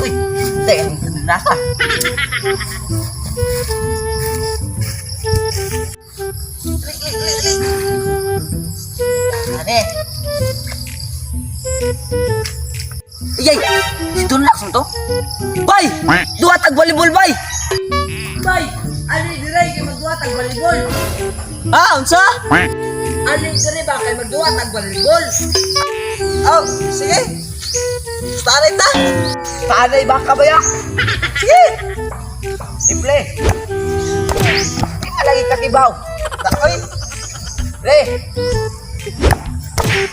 Uy, teka, nasa. Ane. Iyay, si Don Lacson to? Bay! Duha tag volleyball, bay! Bay! Ali diray kay magduha tag volleyball. Ah, unsa? Ali dire ba kay magduha tag volleyball? Oh, sige. Tanay ta. Paanay ba ka ba ya? Sige. Simple. Di ka lagi kakibaw. Takoy. Re.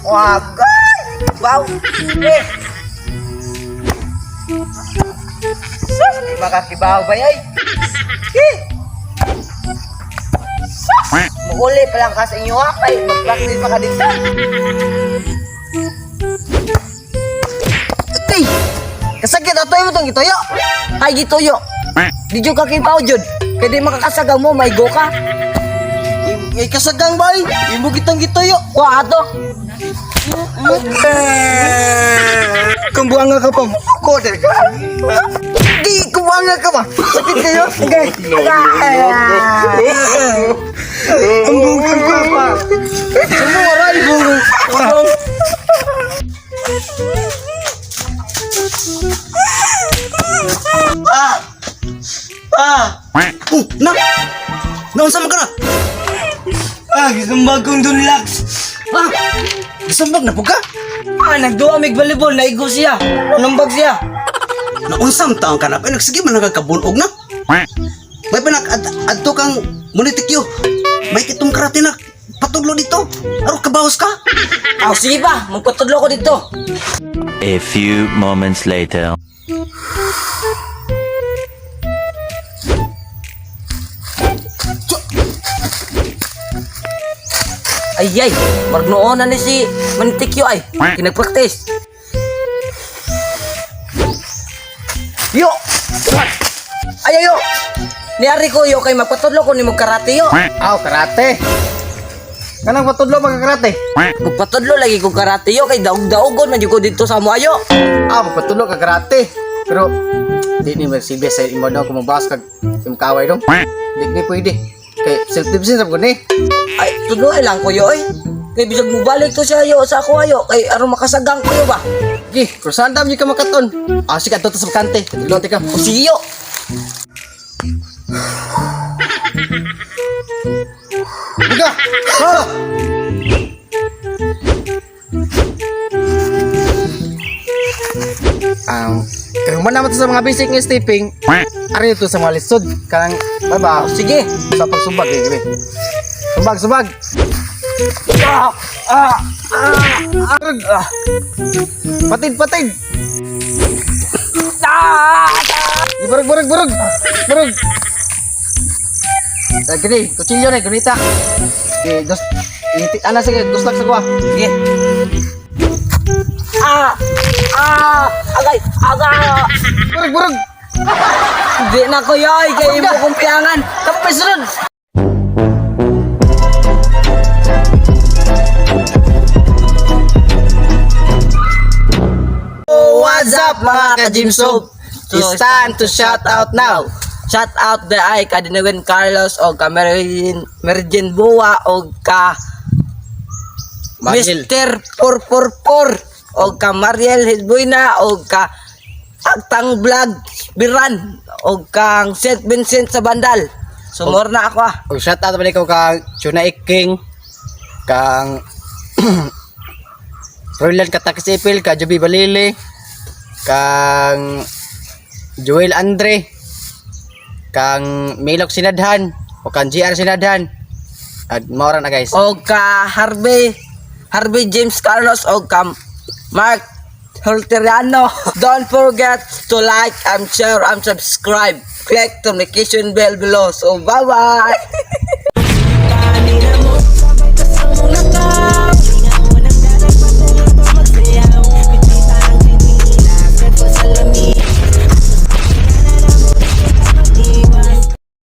Wagay! Wow! Re. Sus, di makakibaw ba yay? Sige. Sus! Muuli pa lang ka sa inyo ha, kay mag-practice pa ka dito. Okay. Kasakit ato mo tong gituyo. Ay, gituyo. Di jud ka kibaw jud. Kay di makakasagaw mo, may go ka. Ay kasagang bay. Imo gitong gituyo. Wa ato. Kumbuanga ka pa. Ko diri ka. Di kumbuanga ka ba? Sakit kayo. Okay. Ang bungkang pa pa. Sumo aray bungkang. Ah! Ah! Oh, na! Naunsa man ka na? Ah, gisambag kong dunlax. Ha? Gisambag na po ka? Ah, nagduha mig volleyball, naigo siya. Nanumbag siya. Naunsa man taong ka na? Ay, nagsige man nagkakabunog na. May panak, adto kang munitikyo. May kitong karate na. Patudlo dito. Aro kabawas ka. Ah, sige pa, magpatudlo ko dito. A few moments later. Ay ay, margnoon na ni si Manitikyo ay. Kinagpraktis. Yo! Ay ayo! Niari ko yo kay magpatudlo ko nimo karate yo. Aw, karate. Kanang patudlo mga karate. Magpatudlo lagi ko karate yo kay daog-daogon man jud ko dito sa amo ayo. Ah, magpatudlo ka karate. Pero di ni magsilbi sa imo daw kung mabawas kag imong kaaway dong. Di ni pwede. Kay self defense ko ni. Ay, tudloy lang ko yo ay. Kay bisag mobalik to siya yo sa ako ayo kay aron makasagang ko yo ba. Gi, krusan dam ka makaton. Ah, sige adto ta sa bakante. Tudlo ka. O sige yo. Buga. Ah! Kaya man naman to sa mga basic nga stepping, ari to sa mga lisod. Kanang, baba, Sige. sa pagsubag, eh, gabi. Subag, subag! Ah! Ah! Ah! Patid, patid! Ah! Burog, burog, burog! Burog! Ah, gini, kutsilyo na, gunita. Okay, dos, iti, ala, sige, dos lang sa kuha. Sige. Ah! Ah! Agay! Agay! Burog, burog! Hindi na ko yoy kay imo kong piangan. Kapay sunod. Oh, what's up mga ka-Gym Soap? It's time to shout out now. Shout out the ay ka Dinawin Carlos o ka Mergin Mergin Bua o ka Mariel. Mr. 444 o ka Mariel Hizbuina o ka Agtang Vlog Biran o kang St. Vincent sa Bandal. Sumor na ako ah. Og shout out pala ikaw kang Chuna King, kang Roland Katakisipil, ka Joby Balili, kang Joel Andre, kang Milok Sinadhan, o kang GR Sinadhan. At maura na guys. O ka Harvey Harvey James Carlos o ka Mark Holteriano. Don't forget to like and share and subscribe. Click the notification bell below. So bye-bye.